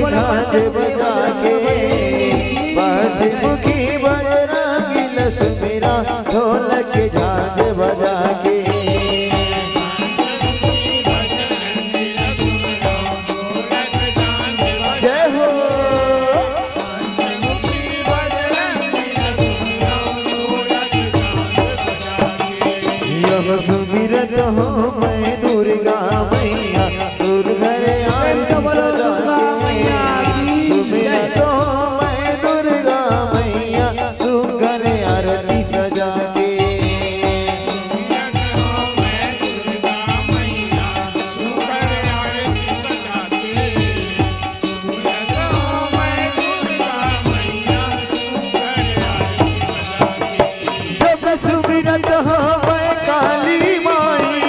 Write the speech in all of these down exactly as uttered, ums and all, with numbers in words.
झांझ बजा के, पंचमुखी बजरंगी ल सुमिरा, ढोलक के झांझ बजा के। जय हो। यह सुमिरत हूँ मैं दुर्गा मैया, सुर धरे आरती सजा के। सुमिरत हूँ मैं दुर्गा मैया, सुर धरे आरती सजा के। जब सुमिरत हवय काली माई,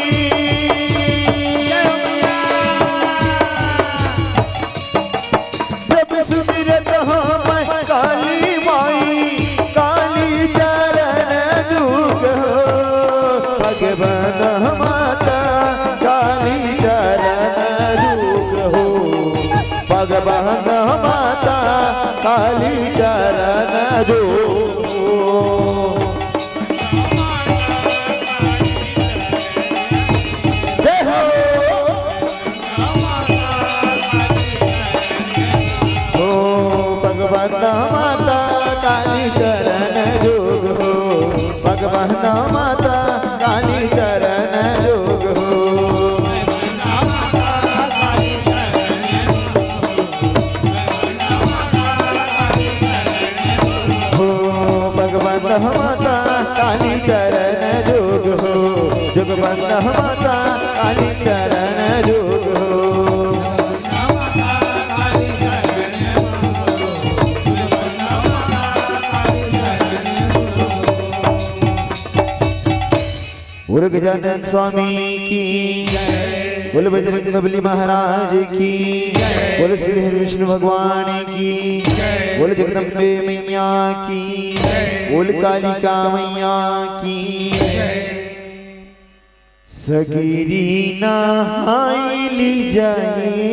जब सुमिरत हवय काली माई, काली चरण जुग हो। भगवान माता काली चरण जुग हो। भगवान माता काली चरण जुग। जय हो। ओ भगवान माता काली चरण जुग हो। भगवान माता काली चरण जुग हो। हो भगवान माता काली चरण जुग हो। जगवंत माता काली चरण जुग हो। बोल गजानन स्वामी की, बोल बजरंग बली महाराज की, बोल श्री हरि विष्णु भगवान की, बोल जगदम्बे मैया की, बोल कालिका मैया की। सगरी नहाइल जाए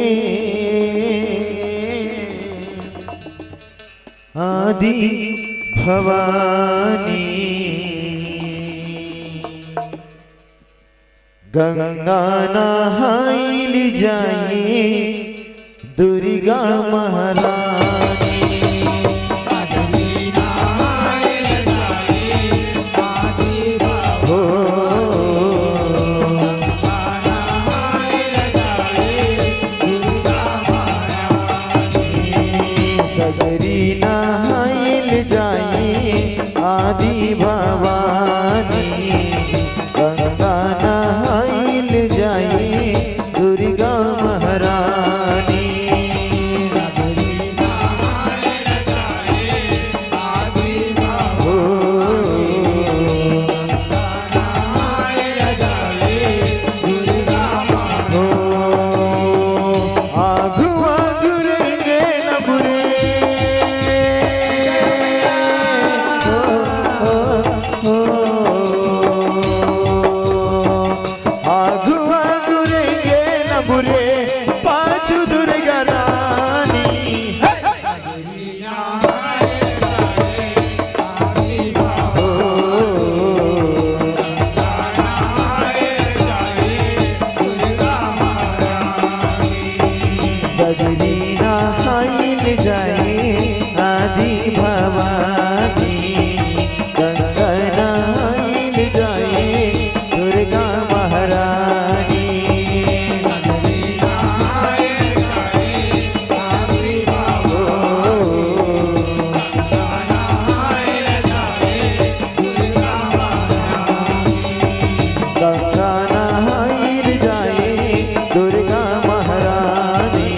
आदि भवानी। गंगा नहाइल जाए दुर्गा महारानी। हो। सगरी नहाइल जाए आदि भवानी। गंगा नहाइल जाए दुर्गा महारानी। हो। हो। आगू आगू रेंगे न बुरे। हो, हो, हो। आगू आगू रेंगे न बुरे, पाछू दुर्गा रानी। हे! सगरी नहाइल जाए आदि भवानी। गंगा नहाइल जाए दुर्गा महारानी। गंगा नहाइल जाए दुर्गा महारानी।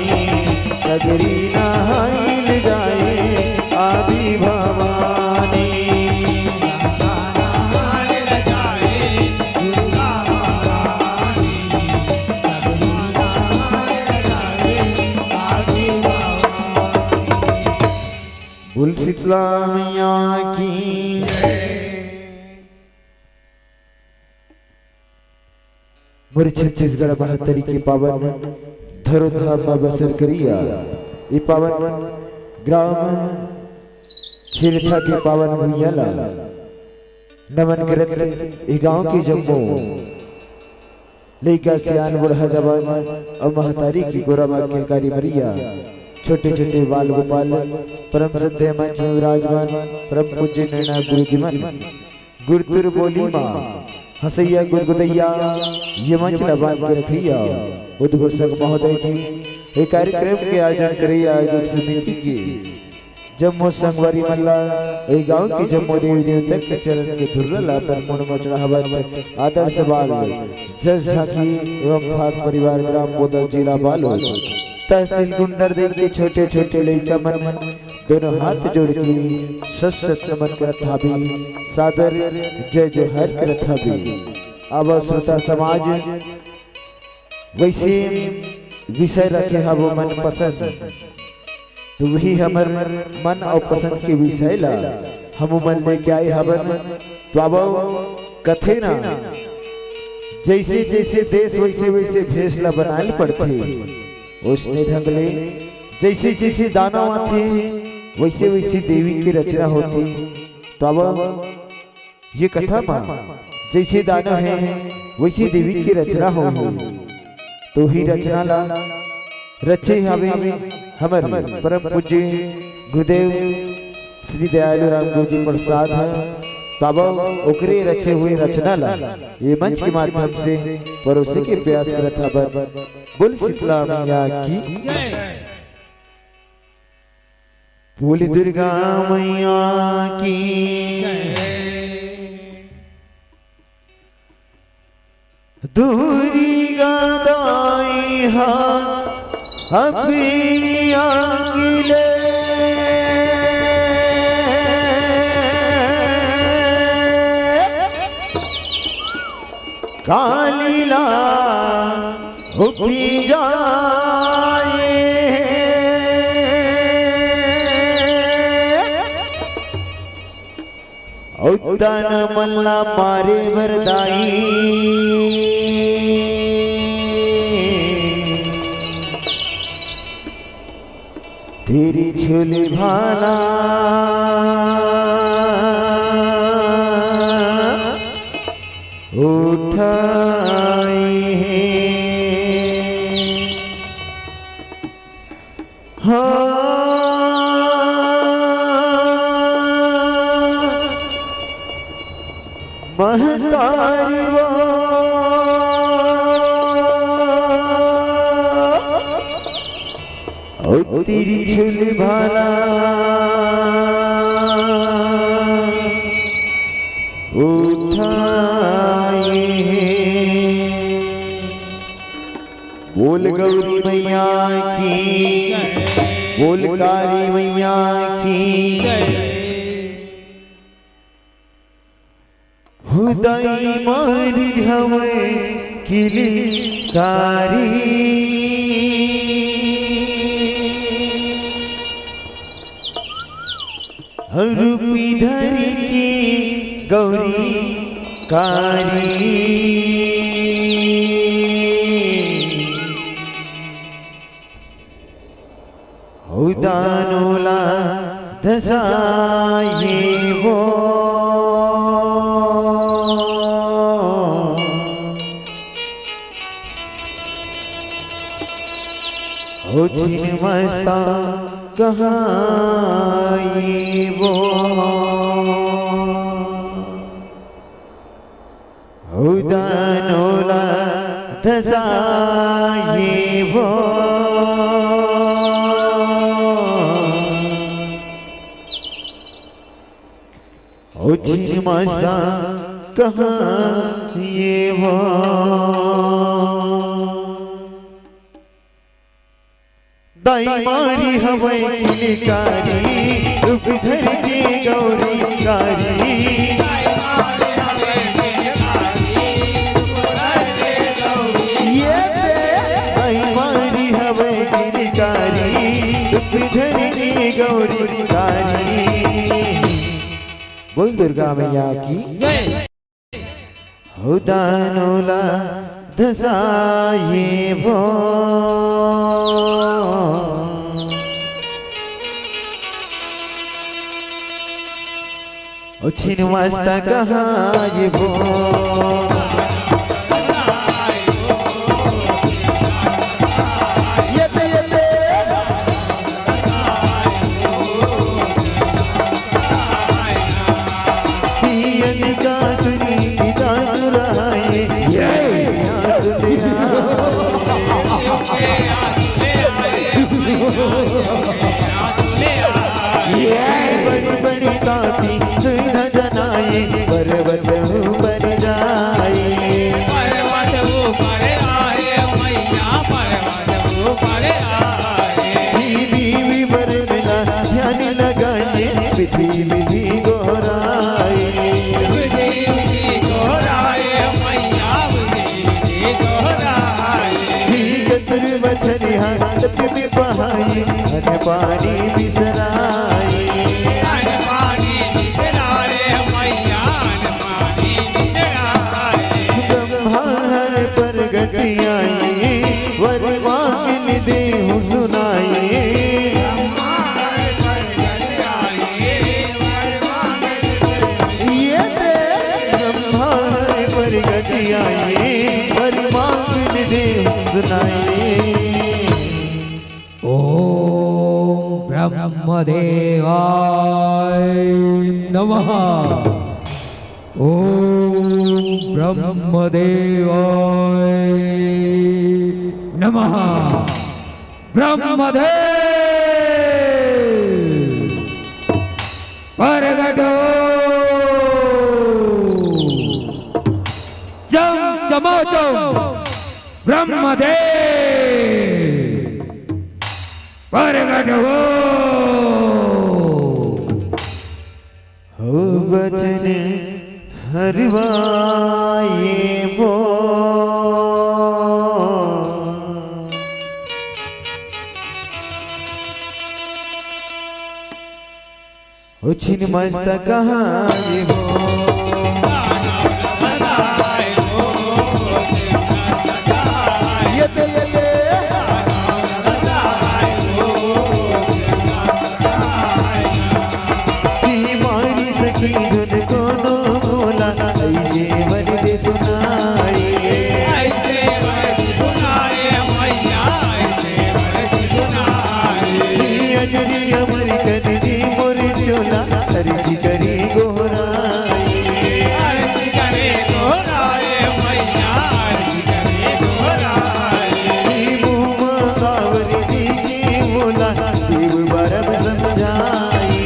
सगरी नहाइल जाए आदि भवानी। बोल शीतला मैया की। मोर छत्तीसगढ़ बहत्तरी के पावन धरोधा म बसर करिया ए पावन ग्राम खिरथा के पावन भुइयां ला नमन करत ए गांव के जम्मो लइका, सियान, बूढ़ा, जवान अउ महतारी के गोरा म किलकारी मरिया, छोटे-छोटे बाल गोपाल, परम श्रद्धेय मंच में विराजमान परम पूज्य नैना गुरुजी मन, गुरतुर बोली मा हंसैया गुदगुदैया, ये मंच ला बांध के रखैया उद्घोषक महोदय जी, ये कार्यक्रम के आयोजन करैया आयोजक समिति के जम्मो संगवारी मन ला, ए गांव के जम्मो देवी देवता के चरण के धुर्रा ला अपन मुड़ म चढ़ावत आदर सवाल जस झांकी एवं फाग परिवार ग्राम बोदल जिला बालोद तहसील गुंडरदेही के छोटे-छोटे लइका मन दोनों हाथ जोड़ के सत सत नमन करत हाबे, सादर जय जोहार करत हाबे। अब श्रोता समाज वैसे विषय रखे हबो मनपसंद, तो वही हमर मन अउ पसंद के विषय ला हमू मन लेके आए हबन। तो अब कथे ना, जैसे जैसे देश वैसे वैसे भेष ला बनाए ल पड़थे, उसने ढंग ले जैसे जैसे दानव आथे वैसे वैसे देवी के रचना होथे। तो अब ये कथा मा जैसे दानव हे वैसे देवी के रचना होही। तो ही रचना ला रचे हवे हमर परम पूज्य गुरुदेव श्री दयालु राम गुरु जी प्रसाद ह। तब ओकरे रचे हुए रचना ला ये मंच के माध्यम से परोसे के प्रयास करत हबन। बोल शीतला मैया की, बोल दुर्गा मैया की। दुर्गा दाई हा अपनी आंगले काली ला उठी जाए। अउ दानव मन ला मारे बर दाई तेरी झोली भाला उठाई हे। हाँ, महतारी वो, ओ तेरी झुलभाला उठाई हे। बोल गौरी मैया की, बोल काली मैया की। हो दाई मारी हवे किलकारी, रूपी धरी के गौरी कारी। हो दानव ला धसाए वो। हो छिन्नमस्ता कहाए वो। हो दानव ला धसाए वो। हो छिन्नमस्ता कहाए वो। दाई मारी हवे किलकारी, रूप धर के गौरी कारी। ये ते दाई मारी हवे किलकारी, रूप धर के गौरी कारी। बोल दुर्गा मैया की जय। हो दानव ला धसाए वो। छिन मस्त कहाँ ये वो। ये तो, ये तो। पियन का सुनी पिता चुराए। ये। बड़ी बड़ी कापी सुन जनाए, पर्वत ऊपर जाए। पर्वत ऊपर आए मैया, पर्वत ऊपर आए। बीबी विवर मिला ध्यान लगाए, विधि विधि गोहराए। विधि विधि गोहराए मैया, विधि विधि गोहराए। चतुर्वचनिया तप में पहाई, अन्न पानी बिसराई। अन्न पानी बिसराए मैया, अन्न पानी बिसराए। ब्रह्मा हर प्रगट आई, वर मांगन देहु सुनाई। ब्रह्मा हर प्रगट आई, वर मांगन देहु सुनाई। ये ते ब्रह्मा हर प्रगट आई, वर मांगन देहु सुनाई। ओम ब्रह्मदेवाय नमः। ओम ब्रह्मदेवाय नमः। ब्रह्मदेव प्रगट हो। जम चमाचम ब्रह्मदेव प्रगट हो। हो वचन हरवाए वो। हो छिन मस्त कहाँ ये वो। ये ते, ये ते। मारी सखी धुन कोनो मोला, ऐसे वर दे सुनाई। ऐसे वर दे सुनाई, मैया, ऐसे वर दे सुनाई। अजरी अमर कनरी मोर चोला, अर्जी करी गोहराई। अर्जी करे गोहराए मैया, अर्जी करे गोहराई। मुँह कावर जी की मोला, शिव बरम समझाई।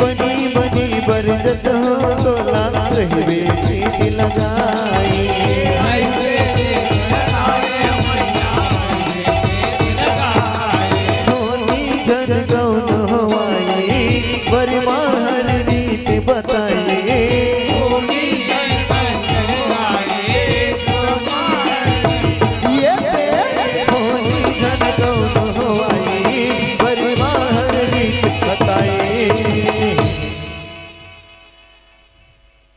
बनी बनी बरजत हो तोला, रहबे प्रीत लगाई। होनी जन कौन होवाई, बरमाहर रीत बताई। ये होनी जन कौन होवाई, बरमाहर रीत बताई।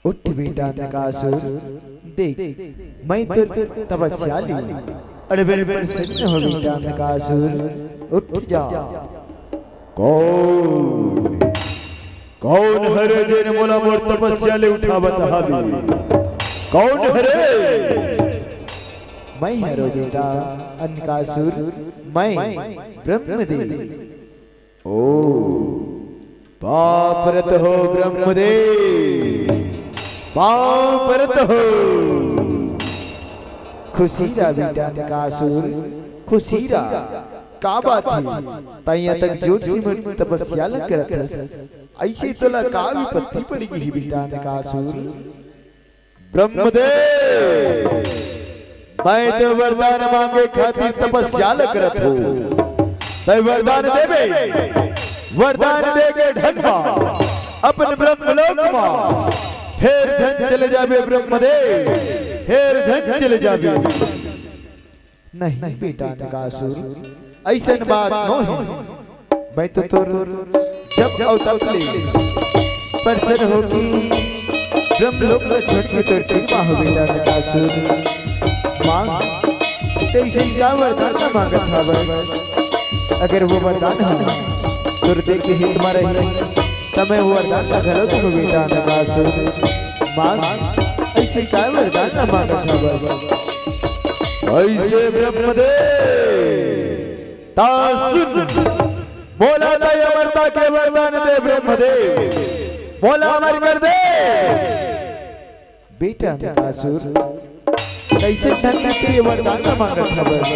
उठ बेटा नकासुर, देख, मैं तो तपस्या ली। अरे बड़े प्रसन्न हो बेटा नकासुर, उठ जा। कौन, कौन हरे जेन मोला मोर तपस्या ले उठावत हावे? कौन हरे? मैं हरो बेटा अनकासुर, मैं ब्रह्मदेव। ओ, पाँव परत हो ब्रह्मदेव, पाँव परत हो। खुशी रह बेटा नकासुर, खुशी रह। का बात हे? तैं अतक जोर से मोर तपस्या ल करत हस। अइसे तोला का विपत्ति पड़ गे हे बेटा नकासुर? ब्रह्मदेव, मैं तो वरदान मांगे खातिर तपस्या ल करत हों। तैं वरदान देबे, वरदान दे के ढंग मा अपन ब्रह्मलोक मा फेर झन चले जाबे ब्रह्मदेव, फेर झन चले जाबे। नहीं बेटा नकासुर, अइसन बात नोहे। मैं तो तोर जब अउ तब ले परसन होके ब्रह्मलोक ल छोड़ के तोर तीर मा हों बेटा नकासुर। मांग, तैं अइसन का वरदान मांगत हवस? अगर वो वरदान ह तोर देख के हित म रही, त मैं वो वरदान ला घलो दूंहूं बेटा नकासुर। मांग, अइसे काय वरदान ला मांगत हवस? अइसे ब्रह्मदेव, त सुन, मोला तैं अमरता के वरदान दे ब्रह्मदेव, मोला अमर कर दे। बेटा नकासुर, कइसे ढंग ले ये वरदान ला मांगत हवस?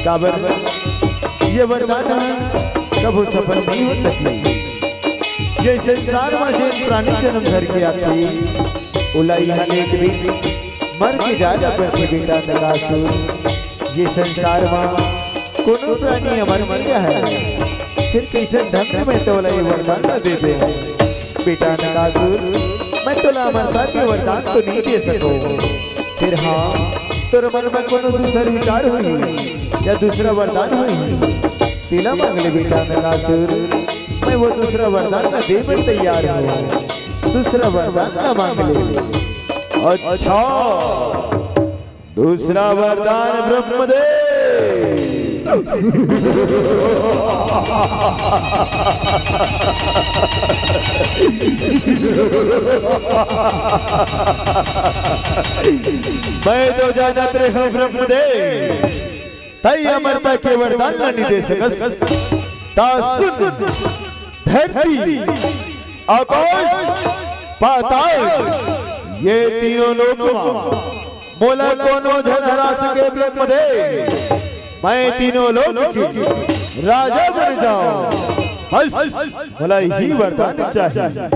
काबर ये वरदान ह कभू सफल नइ हो सके। ये संसार म जेन प्राणी जनम धर के आथे, ओला इहां ले एक दिन मर के जाय ला परथे बेटा नकासुर। ये संसार म कोनो प्राणी अमर नइ रहय, फेर कइसन ढंग ले मैं तोला ये वरदान ला दे देंव? बेटा नकासुर, मैं तोला अमरता के वरदान तो नइ दे सकंव, फेर हां, तोर मन म कोनो दूसर विचार होही या दूसरा वरदान होही, तेला मांग ले बेटा नकासुर, मैं वो दूसरा वरदान ला दे बर तैयार हंव। दूसरा वरदान ला मांग ले। अच्छा, दूसरा वरदान ब्रह्मदेव। मैं तो जानत रहेंव ब्रह्मदेव, तैं अमरता के वरदान ला नइ दे सकस। त सुन, धरती, आकाश, पाताल, ये तीनों लोक म मोला कोनो झन हरा सके ब्रह्मदेव। मैं तीनों लोक के राजा बन जांव। बस, मोला इही वरदान चाहिए।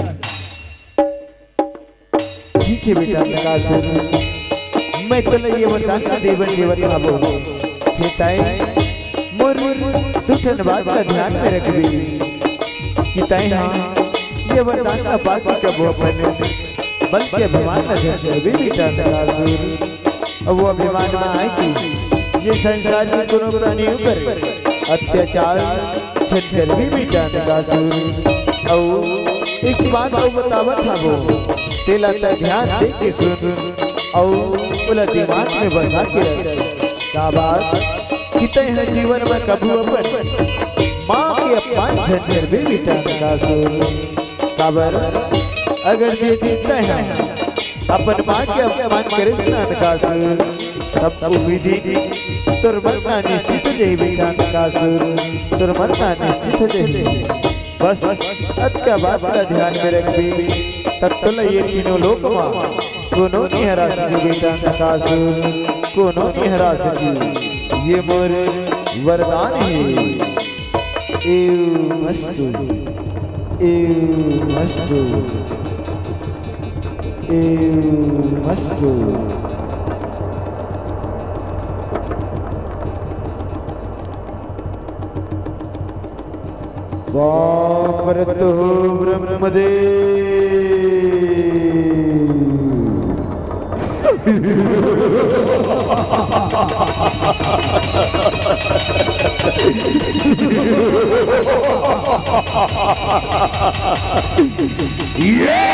ठीक हे बेटा नकासुर, मैं तोला ये वरदान ला दे बर देवत हंव। फेर तैं मोर दू ठन बात ला ध्यान म रखबे कि तैं ह ये वरदान ला पाके कभू अपन बल के अभिमान ला झन जरबे बेटा नकासुर। अउ वो अभिमान म आय कि ये संसार के कोनो प्राणी ऊपर अत्याचार झन करबे बेटा नकासुर। अउ एक बात अउ बतावत हंव, तेला तैं ध्यान दे के सुन अउ ओला दिमाग म बसा के रख। का बात कि तैं ह जीवन म कभू अपन मां के अपमान झन करबे बेटा नकासुर। काबर अगर जे दिन तैं ह अपन मां के अपमान करेस ना नकासुर, तब उही दिन तोर मरना निश्चित हो जाही बेटा नकासुर, तोर मरना निश्चित हो जाही। बस अतका बात ला ध्यान म रखबे, तब तोला ये तीनों लोक म कोनो नइ हरा सके बेटा नकासुर, कोनो नइ हरा सके। ये मोर वरदान हे। एवमस्तु, एवमस्तु, एवमस्तु। वामरतः ब्रह्मदेव। ये!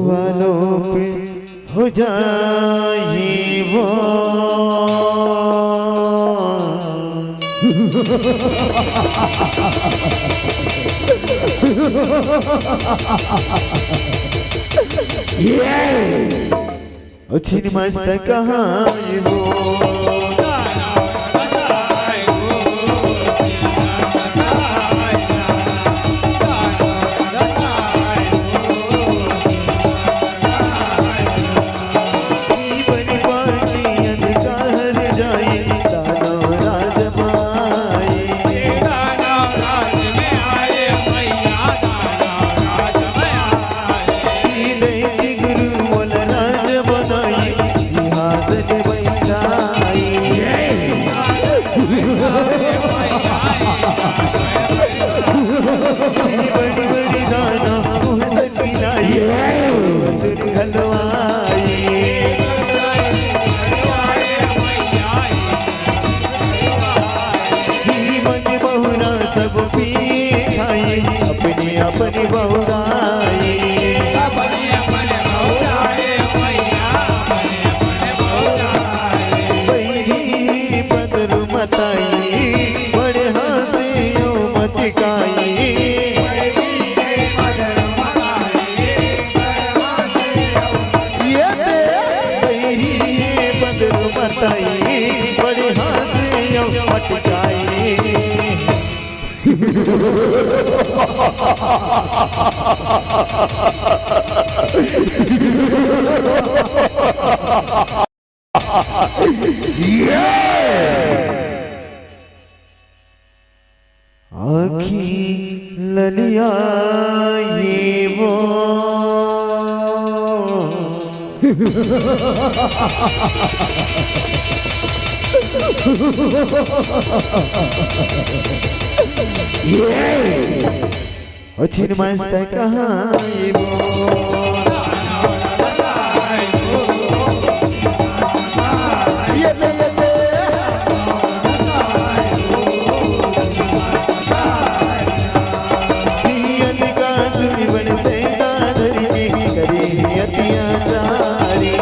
वालों पे हो जाए वो। ये! ओ छिन मस्त कहाँ वो। बड़ी हंसी अउ मटकाई। आँखी ललियाई वो। ओ छिन मस्त कहाँ ये वो। ये दे, ये दे। पियन का सुन बन से दादर के करे अत्याचारी।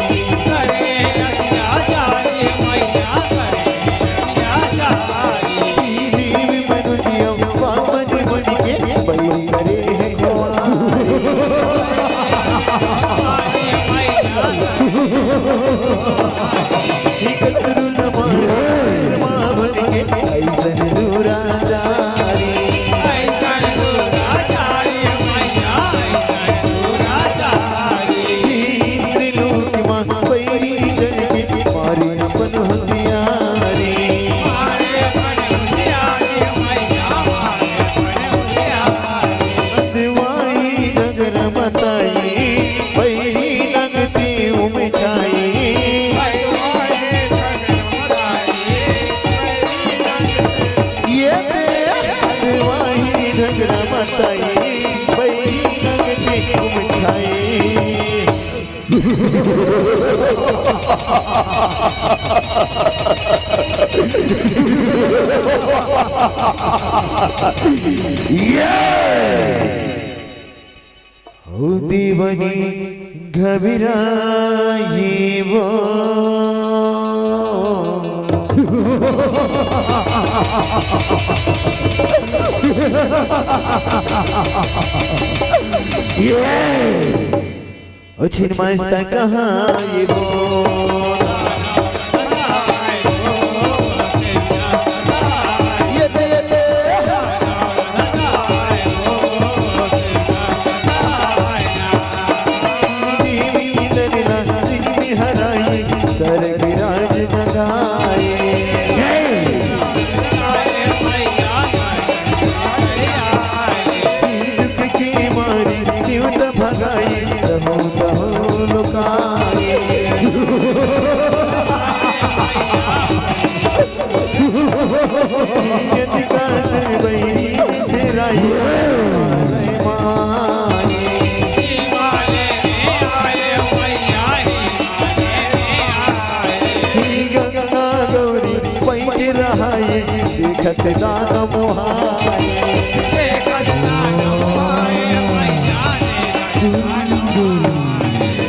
ये! ओ दीवानी घबराई वो। ये! ओ छिन मस्त कहाँ ये वो। ये दे, ये दे। देवी ललिता जिनमें हराई, स्वर्ग राज जगाए। दुख के मारे देवता भगाए, रहु रहु लुकाए। यदि काज बैरी तेरा ये माए। गंगा गौरी पैठ रहाए, देखत दान मोहाए।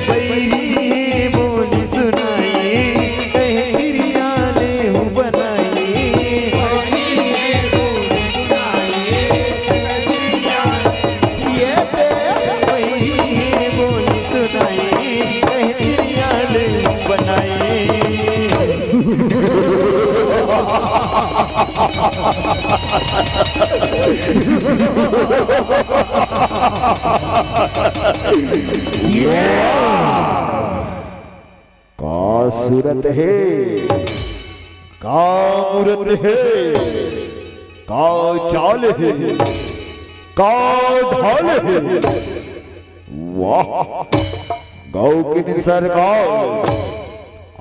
बैरी बोली सुनाए, कहे गिरिया ले हूँ बनाए। ये ते बैरी बोली सुनाए, कहे गिरिया ले हूँ बनाए। का सूरत हे, का मूरत हे, का चाल हे, का ढाल हे। वाह, गौकिन सरकार,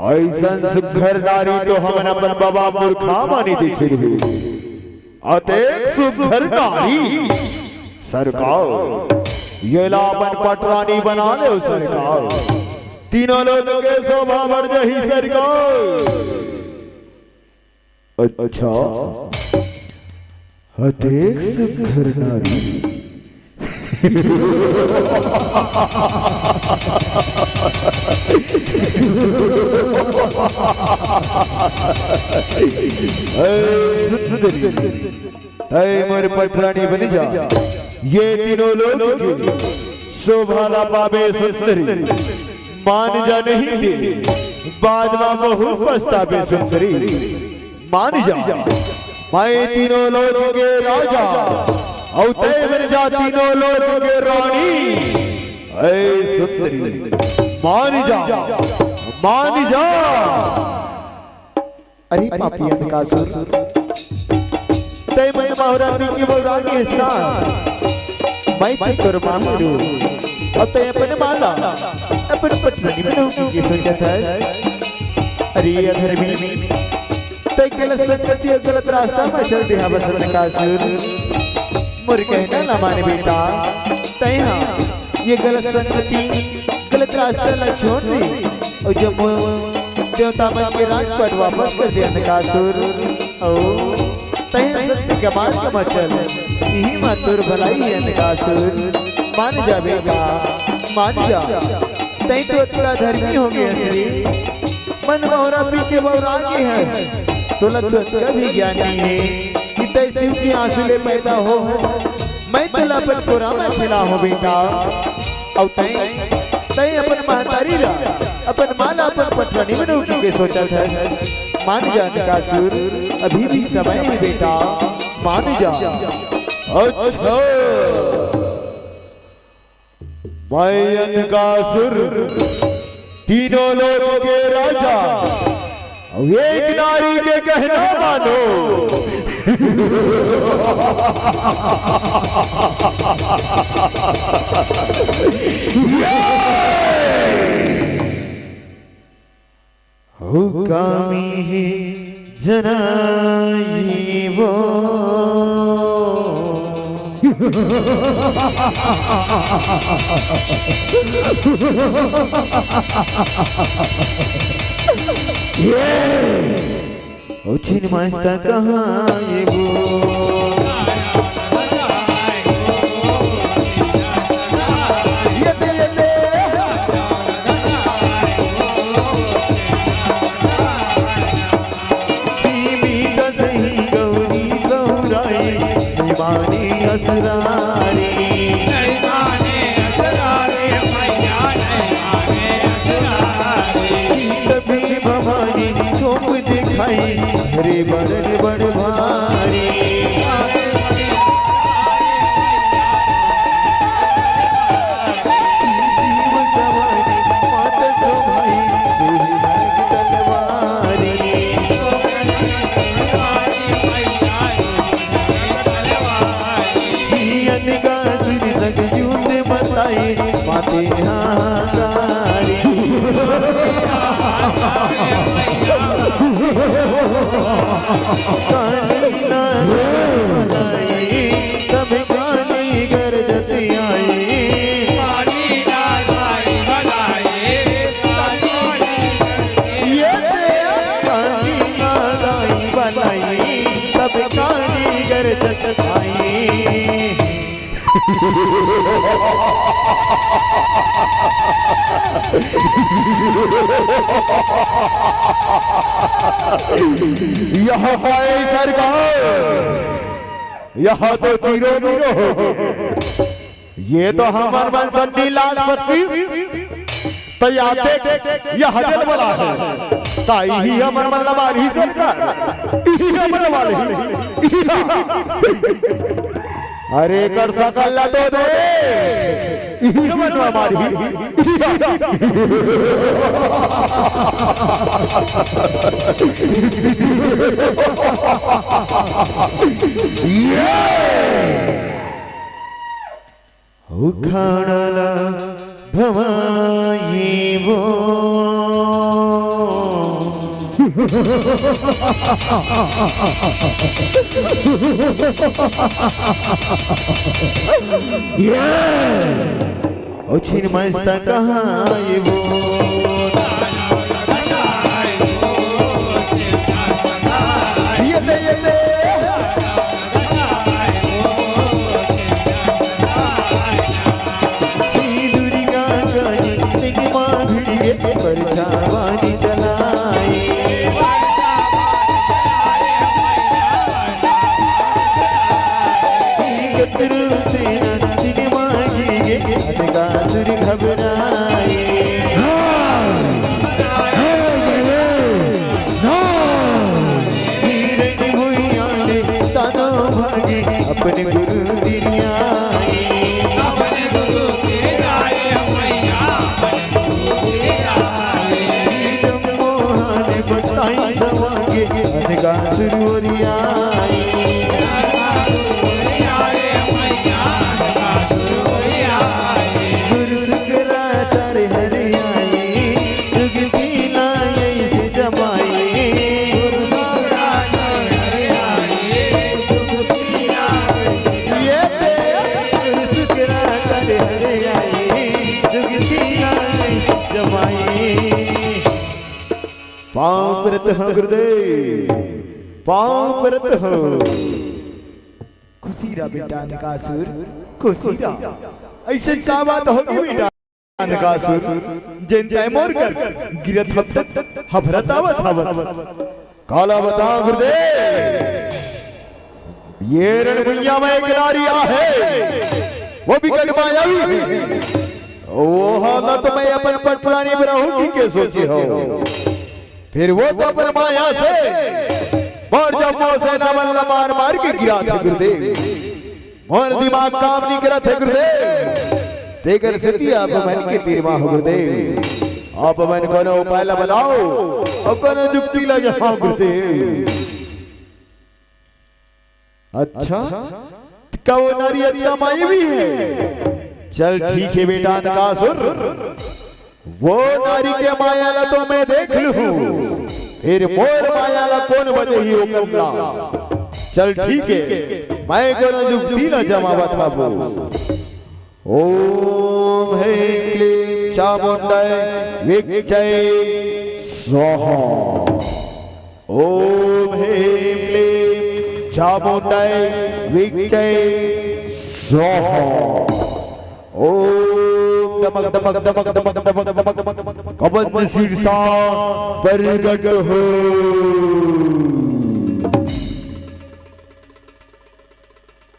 अइसन सुघर नारी तो हमन अपन बाबा पुरखा मानी देखे रहे। अतेक सुघर नारी सरकार, येला अपन पटरानी बना लेव सरकार। तीनों लोग के शोभा बढ़ जाही सरकार। अच्छा, अतेक सुघर नारी। ए, सुंदरी, तै मोर पटरानी बन जा। ये तीनों लोग के शोभा ला पाबे सुंदरी। मान जा नहीं दे। बाद म बहुत पछताबे सुंदरी। मान जा, मैं तीनों लोक के राजा, अउ तैं बन जा तीनों लोक के रानी। ऐ सुंदरी, मान जा, मान जा। अरे पापी अंधकासुर, तैं मन महुरा पी के बौरा गे हस ना। मैं तो तोर माँ हरँव। अब तैं अपन माँ ला अपन पटरानी बनाहूँ कहिके सोचत हस। अरे अधर्मी, तैं गलत संगति अउ गलत रास्ता म चल दे हवस अंधकासुर। मोर कहना ला मान बेटा, तैं हा ये गलत संगति, गलत रास्ता ला छोड़ दे, अउ जम्मो देवता मन के राजपाट वापस कर दे अंधकासुर। अउ तैं सत्य के मार्ग म चल, इही म तोर भलाई हे अंधकासुर। मान जा बेटा, मान जा, तैं तो अतका धर्मी हो गे हस रे। मन महुरा पी के बौरा गे हस, तोला तो अतका भी ज्ञान नइ हे कि तैं शिव के आँसू ले पैदा होय हस। मैं तोला अपन कोरा म खेलाहूँ बेटा। अउ तैं, तैं अपन महतारी ला, अपन माँ ला अपन पटरानी बनाहूँ कहिके सोचत हस। मान जा अंधकासुर, अभी भी समय हे बेटा, मान जा। अच्छा, मैं अंधकासुर, तीनों लोक के राजा, अउ एक नारी के कहना मानहूँ। हुकामी हे जनाई वो। ये ओ छिन मस्त कहाँ ये वो। ये दे, ये दे। बीबी का सही गौरी गौराई, दीवानी असरारी। तभी भवानी चौक दिखाई, रे बड़न बड़ भारी। जीव सवारी मात शोभाई, दूरी नाग तलवारी। अनगासुर संग युद्ध मचाई, माते हाहाकारी। काली नारायण बुलाई, सब काली गरजत आई। ये दे काली नारायण बुलाई, सब काली गरजत आई। यह भाई सरकार, यह तो चीरो मीरो हो गए। ये तो हमर मन सन्नी लाख बत्तीस। त या देख, ये हजल वाला हे। त इही हमर मन ला मारही सरकार। इही हमर वाले ही। अरे कर सकल ला तो दे। इही हमर मन ला मारही। ये उखाड़ा ला भवाई वो। ये ओ छिन मस्त कहाँ ये वो। ये दे, ये दे। दुर्गा काली सिंह माँ भिड़िए, परछावानी चलाई। शत्रु सेना सिंह माँ गिरिए, अनगासुर घबराए। जुगती ला जमाए। पाँव परत हँव गुरुदेव, पाँव परत हँव। खुशी रह बेटा अनकासुर, खुशी रह। अइसे का बात होगे बेटा अनकासुर, जेन तैं मोर कर गिरत हफरत, हफरत आवत हवस। काला बतावँव गुरुदेव, ये रण भुइयाँ म एक नारी आहे, वो भी कट मायावी हे। वो हाला तो मैं अपन पटरानी बनाहूँ कहिके सोचे हँव। फेर वो तो अपन माया से मोर जम्मो सेना मन ला मार मार के गिराथे गुरुदेव। मोर दिमाग काम नइ करत हे गुरुदेव। तेकर सेती आप मन के तीर म हँव गुरुदेव। आप मन कोनो उपाय ला बताव अउ कोनो जुगती ला जमाव गुरुदेव। अच्छा, त का वो नारी अतका मायावी हे? चल ठीक हे बेटा अनकासुर, वो नारी के माया ला तो मैं देख लूहूँ, फेर मोर माया ला कोन बजही ओकर ला। चल ठीक हे, मैं कोनो जुगती ला जमावत हँव। ओम ह्रीं क्लीं चामुण्डाय विच्चै स्वाहा। ओम ह्रीं क्लीं चामुण्डाय विच्चै स्वाहा। ओम डमक डमक डमक डमक डमक डमक डमक कबंध शीर्षा प्रगट हो।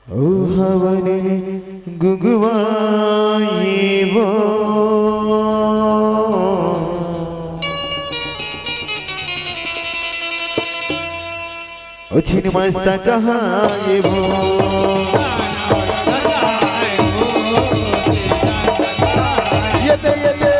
ओ हवन गुंगवाए वो। ओ छिन मस्त कहाए वो। ये दे, ये दे।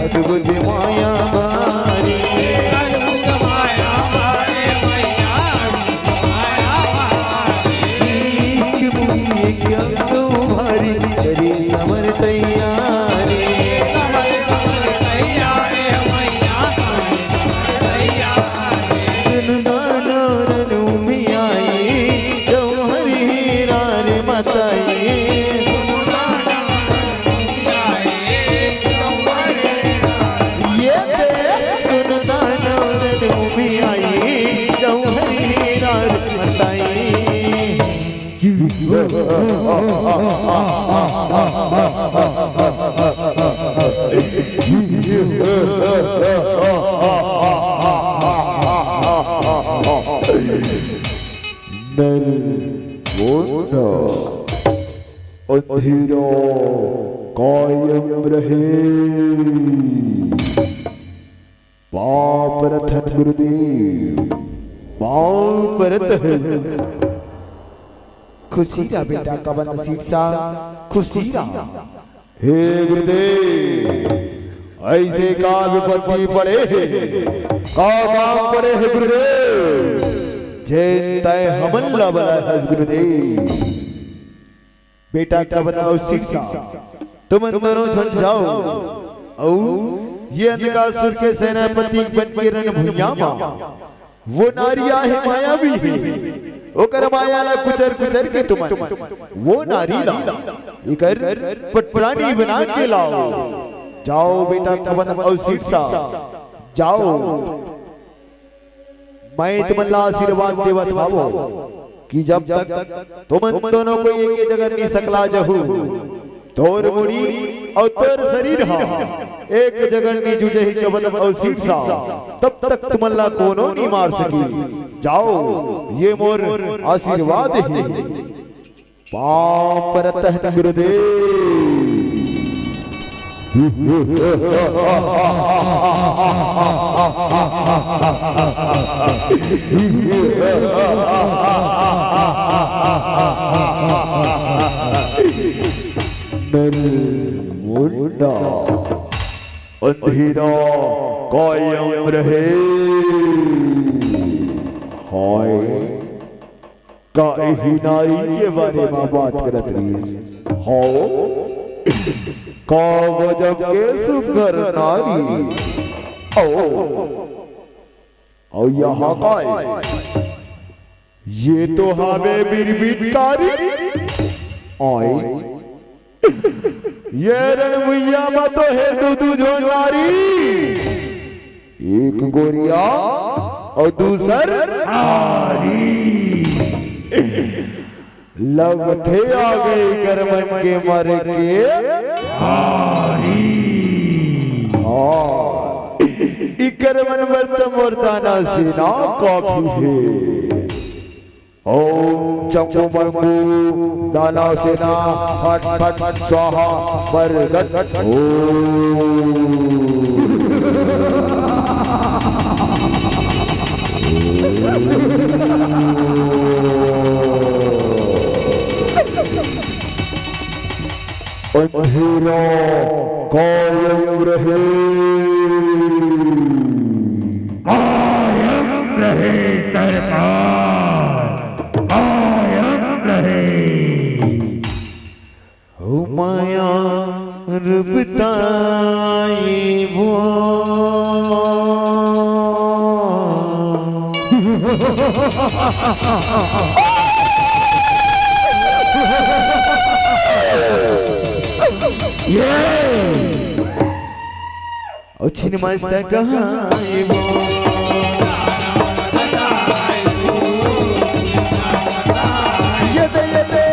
अद्भुत माया भारी। एक मुट्ठी एक अंगो भारी, करी समर तैयारी। सुन दानो रनु मियाई, जौहरी हीरा रे मताई। ये दे सुन दानो रनु मियाई, जौहरी हीरा रे मताई। नर मोटा अंधेरा कायम रहे। पाँव परत हन गुरुदेव, पाँव परत हन। खुशी रह बेटा कबंध शीर्षा, खुशी रह। हे गुरुदेव, अइसे का विपत्ति पड़े हे, का काम पड़े हे गुरुदेव, जेन तैं हमन ला बलाए हस गुरुदेव। बेटा कबंध अउ शीर्षा, तुमन दोनों झन जाव अउ ये अंधकासुर के सेनापति बन के रण भुइयां म वो नारी आहे मायावी हे, ओकर माया ला कुचर कुचर के तुमन वो नारी ला एकर पटरानी बना के लाव। जाव बेटा कबंध अउ शीर्षा, जाव। मैं तुमन ला आशीर्वाद देवत हवं कि जब तक तुमन दोनों कोई एके जगह नी सकला जहू, तोर मुड़ी अउ तोर शरीर ह एक जगह नी जुजही कबंध अउ शीर्षा, तब तक तुमन ला कोनो नी मार सकी। जाव, ये मोर आशीर्वाद हे। पाँव परत हन गुरुदेव। तन मुंडा अंधेरा कायम रहे। हाय, का एही नारी के बारे म बात करत रहिस? हव, का गजब के सुघर नारी। अउ, अउ यहाँ का ए? ये तो हावे बिरबिटकारी। आय, ये रणभुइयां म तो हे दू दू झोन नारी, एक गोरिया अउ दूसर कारी। लगथे आ गे इकर मन के मरे के पारी। हाँ, इकर मन बर त मोर दाना सेना काफी हे। ओम चंगू मंगू दाना सेना फट फट स्वाहा बरगट ओम। अंधेरा कायम रहे। कायम रहे सरकार, कायम रहे। ओ माया रूप ताई वो। ये। ओ छिन मस्त कहाई वो। ये दे, ये दे।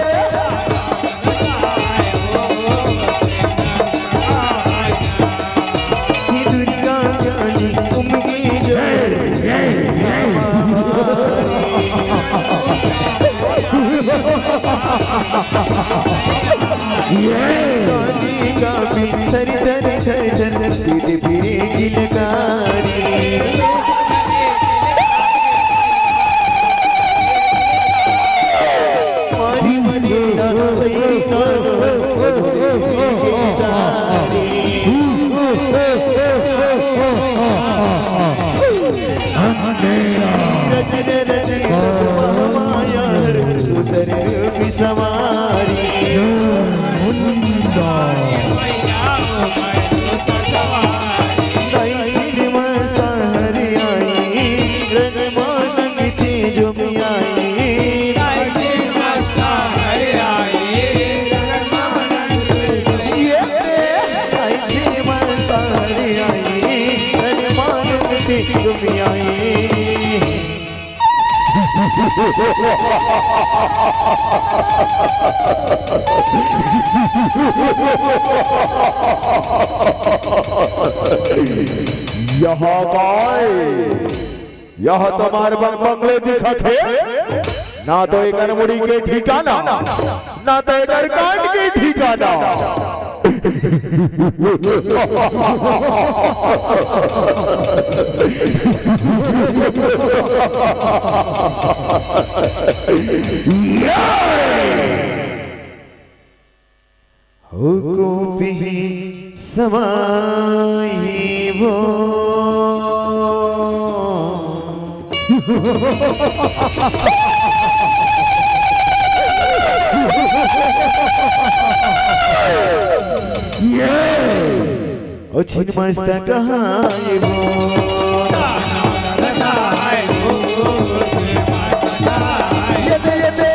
ये दुनिया जानी उम्मीद। ये। गानी गामी थरी थरी थरी थरी फिरे फिरे किलकारी। मारी मारी ना सही ना। रचने रचने माया दूसरे रूप सवारी। मुंडा। यहाँ काय? यह तुम्हार बंग बंगले दिखत हे, ना तो एकर मुड़ी के ठिकाना, ना तो एकर कांड के ठिकाना। हुकुम पिही समाई वो। ये। ओ छिन मस्त कहाए वो। ये दे, ये दे।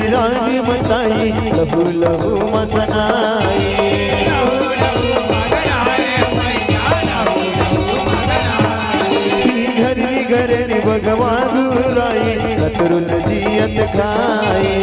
राज मताई लहू लहू मसनाई। घर घर भगवान राई कतरुल जियत खाई।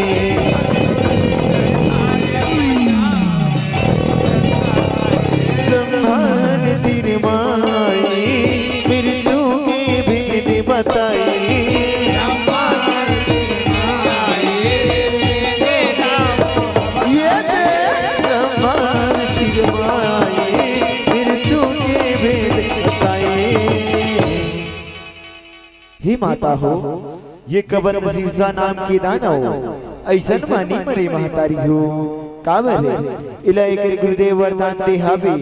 माता हो, ये कवन शीशा नाम के दानव अइसन मानी मरे महतारी हो। काबर हे, एला एकर गुरुदेव वरदान दे हावे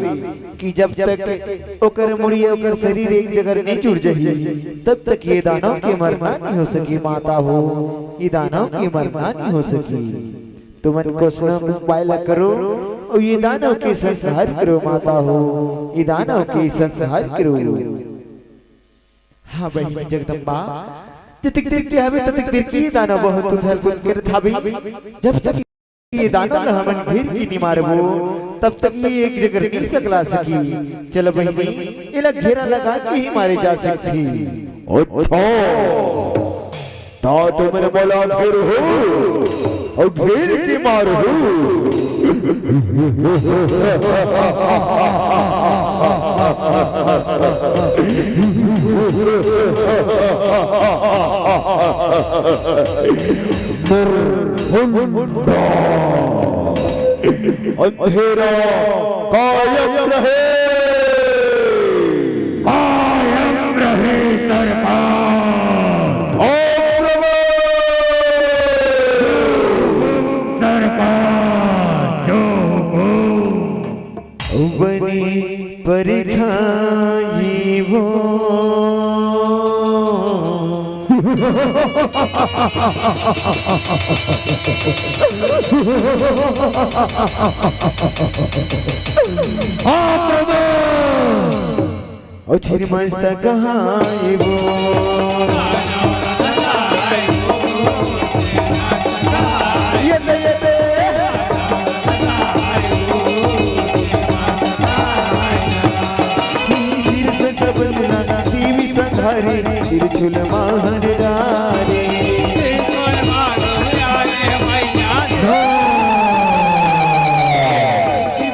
कि जब तक ओकर मुड़ी, ओकर शरीर एक जगह नहीं जुड़ जाही, तब तक ये दानव के मरना नहीं हो सके माता हो, ये दानव के मरना नहीं हो सके। तुमन कोसना उपाय ला करो अउ ये दानव के संहार करो माता हो, ये दानव के संहार करो। हाँ बहिनी जगदम्बा, जतिक देर के हवे ततिक देर के ये दानव बहुत उथल पुथल करत हवे। जब तक ये दानव ला हमन घेर के नी मारबो, तब तक ये एक जगह नी सकला सकी। चल बहिनी, एला घेरा लगा के ही मारे जा सकथे। अच्छा, ता तुमन मोला घेरहू अउ घेर के मारहू। अंधेरा कायम रहे। कायम रहे सरकार। ओम नमः। सरकार जो हो। बनी परखाई वो। आक्रमण! ओ छिन मस्त कहाँ वो? ये दे, ये दे। तीर से कबंधना, तीर संघारी, त्रिशूल माहर डारी।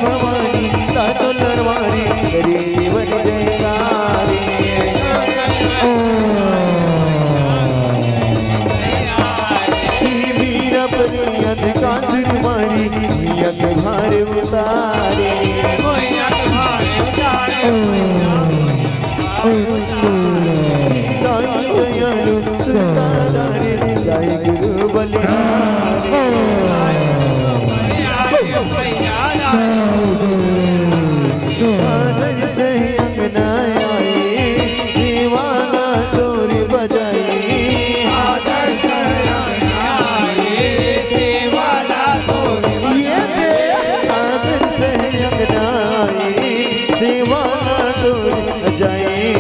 भवानी, तातो लड़वारी, करी जीवन जयकारी। ओ। वीर अपनी अंधकार मारी, नियत भार उतारी। दाई दयालु सुरता दारी, दाई गुरु बलिहारी। आदर से अंगना आई, दीवाना तोर बजाई। आदर से अंगना आई, दीवाना तोर ये दे, आदर से अंगना आई, दीवाना तोर बजाई।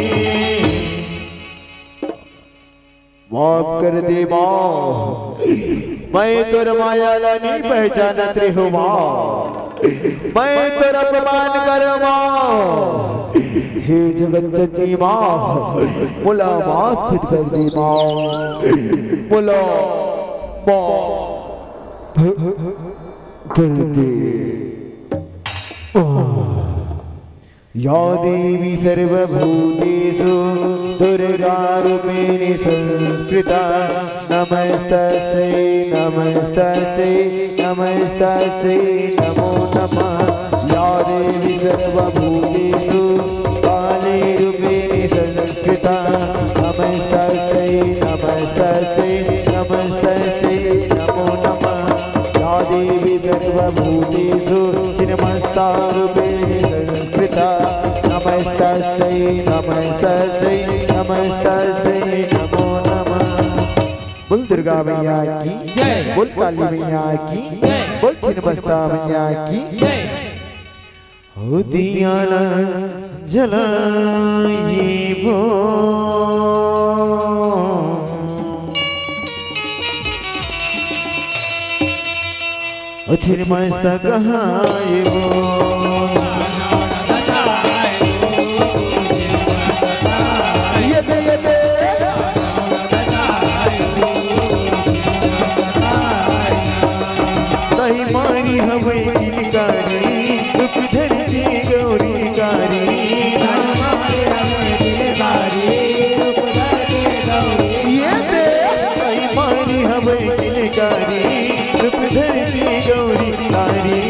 माफ कर दे माँ, मैं तोर माया ला नहीं पहचानत रेहो माँ, मैं तोर अपमान करो माँ। हे जगत जननी माँ, मोला माफ कर दे माँ, मोला माफ कर दे। या देवी सर्वभूतेषु दुर्गा रूपेण संस्थिता। नमस्तस्यै नमस्तस्यै नमस्तस्यै नमो नमः। या देवी सर्वभूतेषु काली रूपेण संस्थिता। नमस्तस्यै नमस्तस्यै नमस्तस्यै नमो नमः। या देवी सर्वभूतेषु छिन्मस्ता रूपेण संस्थिता। नमस्तस्यै नमस्तस्यै नमस्तस्यै नमो नमः। बोल दुर्गा मैया की जय। बोल काली मैया की जय। बोल छिन्मस्ता मैया की जय। हो दिया ना जलाई वो। ओ छिन्मस्ता कहाँ वो? ये दे, ये दे। तही मारी हवै किलकारी, रूप धरती गौरी कारी। ये दे, तही मारी हवै किलकारी, रूप धरती गौरी कारी।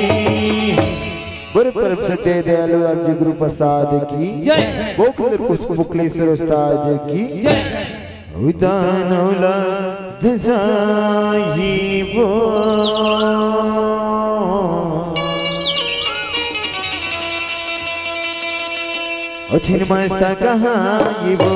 बोल परम सत्य दयालु राम जी गुरु प्रसाद की जय। गोकुल पुष्प मुकुलेश्वर उस्ताद की जय। उदान औलाद जाइबो। ओ छिन मस्त कहाइबो।